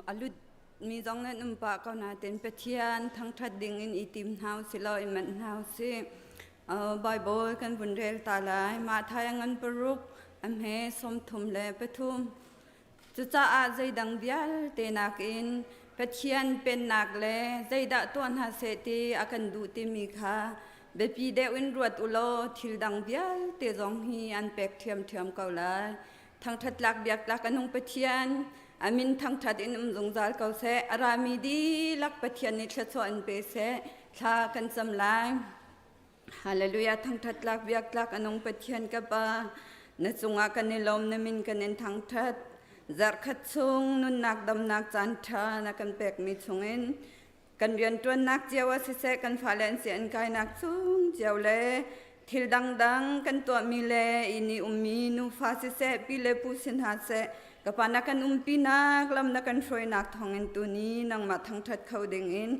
A lut mi zong nan um pah ko nain Pathian thangṭhat ding in i tim hna usih law i manh hna usih. Bible kan vun rel ta lai. Matthai a ngan paruk, a hme 33. Cucaah zeidang vialte nakin Pathian pennak le zeidah tuah hna seh ti a kan duh timi kha biapi deuh in ruat u law thil dang vialte zong hi an pek ṭhiamṭhiam ko lai. Thangṭhat tlak biaktlak a nung Pathian, a min thangṭhat in um zungzal ko seh. A rami dihlak Pathian nih thluachuah in pe seh. Thla kan cam lai. Hallelujah thangṭhat tlak biaktlak a nung Pathian ka Pa na cungah kan i lawm na min kan in thangṭhat zarhkhat chung nunnak damnak caan ṭha na kan pekmi chungin kan rianṭuannak cio ah siseh kan fale an si an kainak chung cio le thil dangdang kan tuahmi le inn i ummi nufa siseh pi le pu si hna seh ka pa na kan umpinak lam na kan hruainak thawngin tuni nangmah thangṭhat kho dingin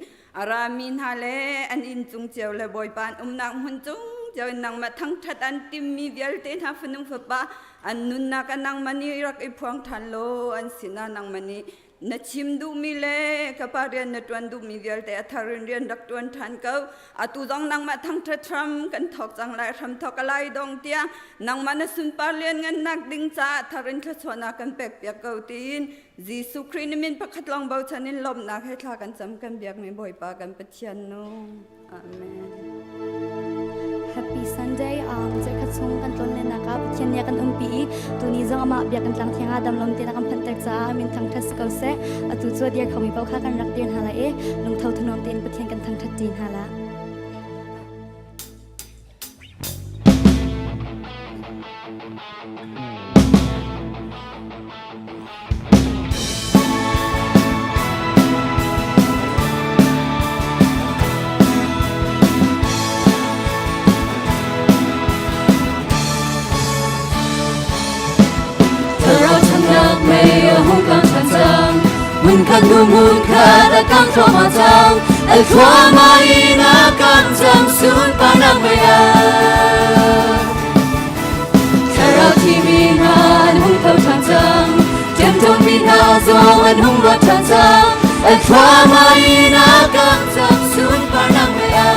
a rami hna le an inn cung cio le Bawipa an umnak hmun cung cio in nangmah thangṭhat an timmi vialte hna fanung fapa an nunnak ah nangmah nih rak i phuang ṭhan law an sinah nangmah nih na chim duhmi le ka pa rian na ṭuan duhmi vialte a thar in rian rak ṭuan ṭhan ko. Atu zong nangmah thangṭhat hram kan thawk cang lai, hram thawk a lai dong tiang nangmah na sunpar lianngannak ding caah thar in thluachuahnak kan pekpiak ko tiin Jesuh Khrih na min pakhat lawng bochan in lawmhnak he thla kan cam kan biakmi Bawipa kan Pathian nu. Amen. Happy Sunday. Zarhkhat chung kan tlawn lennak ah Pathian nih a kan umpi i tuni zong amah biak kan tlang thiang ah damlom te na kan phanter caah amin thangṭhat si ko seh. Atu cu a dir khomi paoh kha kan rak dir hna lai i lungtho thanuam tein Pathian kan thangṭhat ṭi hna la. Hmun khat hnu hmun khat a kang thluahmah cang al thluahmah in a kang cang sunparnak mei ah Thlarau thimi hna an hung tho ṭhan cang ṭemṭawmmi hna zong an hung ruat ṭhan cang al thluahmah in a kang cang sunparnak mei ah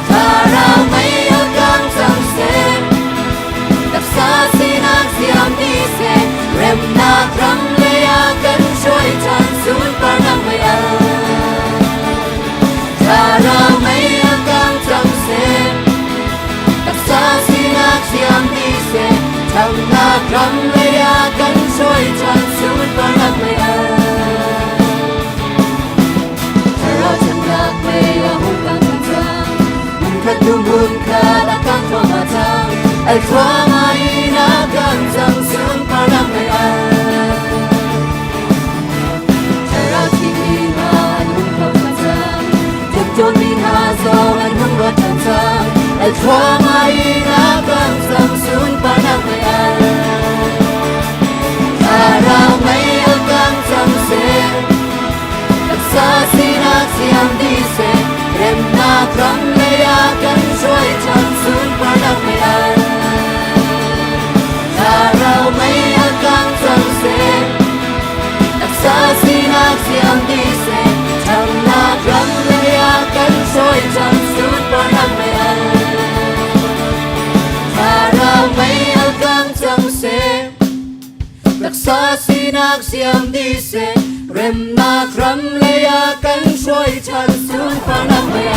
Thlarau mei a kang cang seh taksa sinak siam ti seh remnak ram lei ah kan hruai ṭhan sunparnak mei ah Thlarau mei a kang cang seh taksa sinak siam ti seh ṭhamnak ram lei ah kan hruai ṭhan sunparnak mei ah Thlarau ṭhatnak Taksa sinak siam dih seh, remnak ram lei ah kan hruai ṭhan sunparnak mei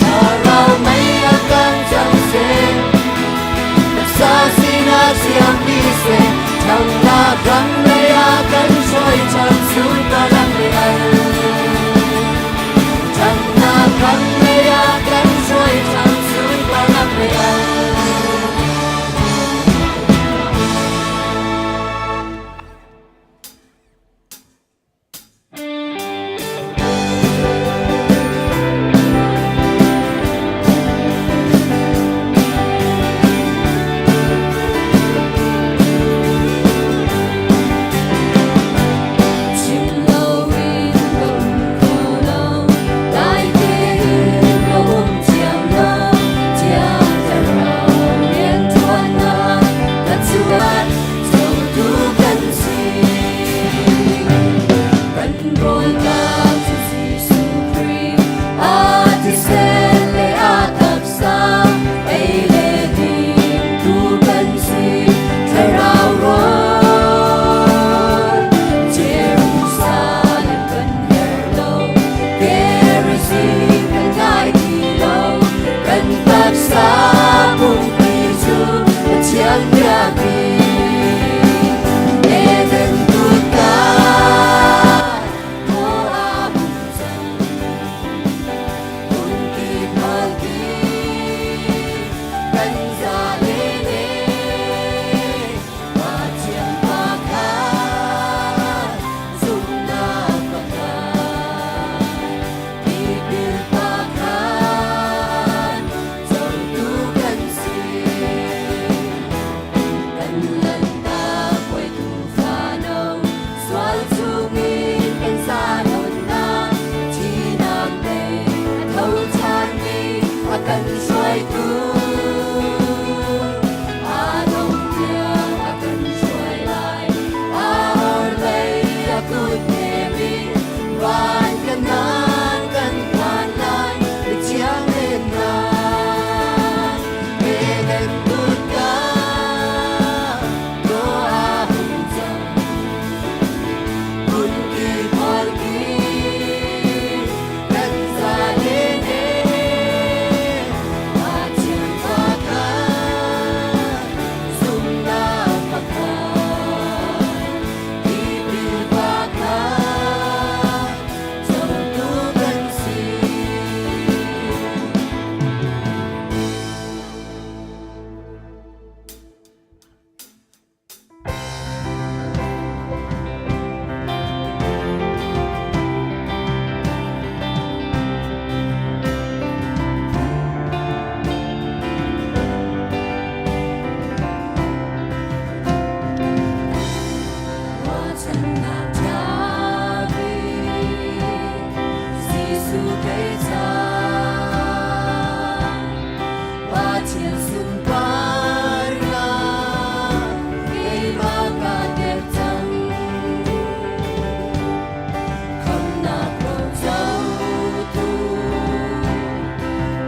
Thlarau mei a kan cang seh, taksa sinak siam dih seh, ṭhangnak ram lei ah kan hruai ṭhan sunparnak mei Ṭhangnak ram lei ah kan hruai ṭhan sunparnak mei. Chim loin ka um kho lo, dai tein ka um thiam lo, tiang thlarau rianṭuannak ka chuat cotu kan si. Kan rawlnak cu Jesuh Khrih, a thisen le a taksa, ei le ding tu kan si, thlarau rawl. Jerusalem kan herh lo, Gerizim kan ngai ti lo, kan taksa pumpi cu Pathian biakinn. Eden kutka thaw a hung cang, hmunki phalki kan za lele, Pathian pakhat, zumhnak pakhat, tipil pakhat, cotu kan si. Kan lanhtak puai tuufa no, sual chungin kan zalonnak, thihnak tei a tho ṭhanmi a kan hruaitu. A dong tiang a kan hruai lai, a orhlei a kut nem in van Kanaan kan phan lai, mithiang lennak. Eden kutka thaw a hung cang, hmunki phalki kan za lene, Pathian pakhat, zumhnak pakhat, tipil pakhat, cotu kan si. Ruahchannak ṭha bik Jesuh kei cang, Pathian sunparnak keimah ka tel cang. Khamhnak rocotu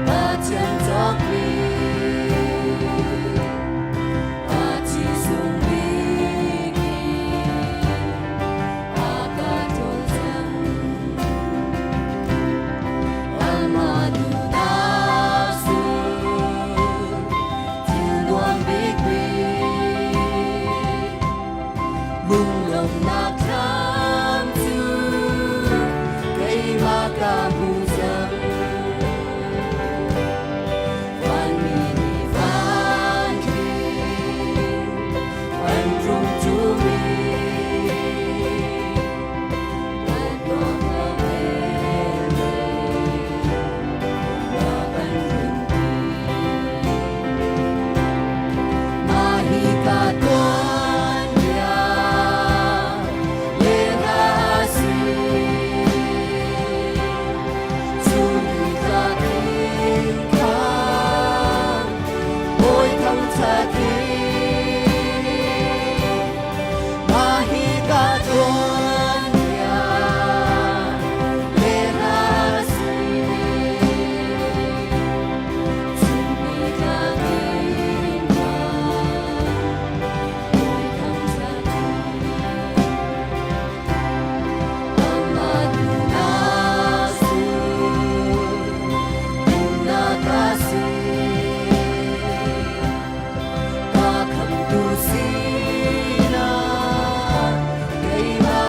Pathian cawkmi, A sung bik in a ka ṭawl cang. Amah duhnak sung thil nuam bikbik, lunglawmhnak.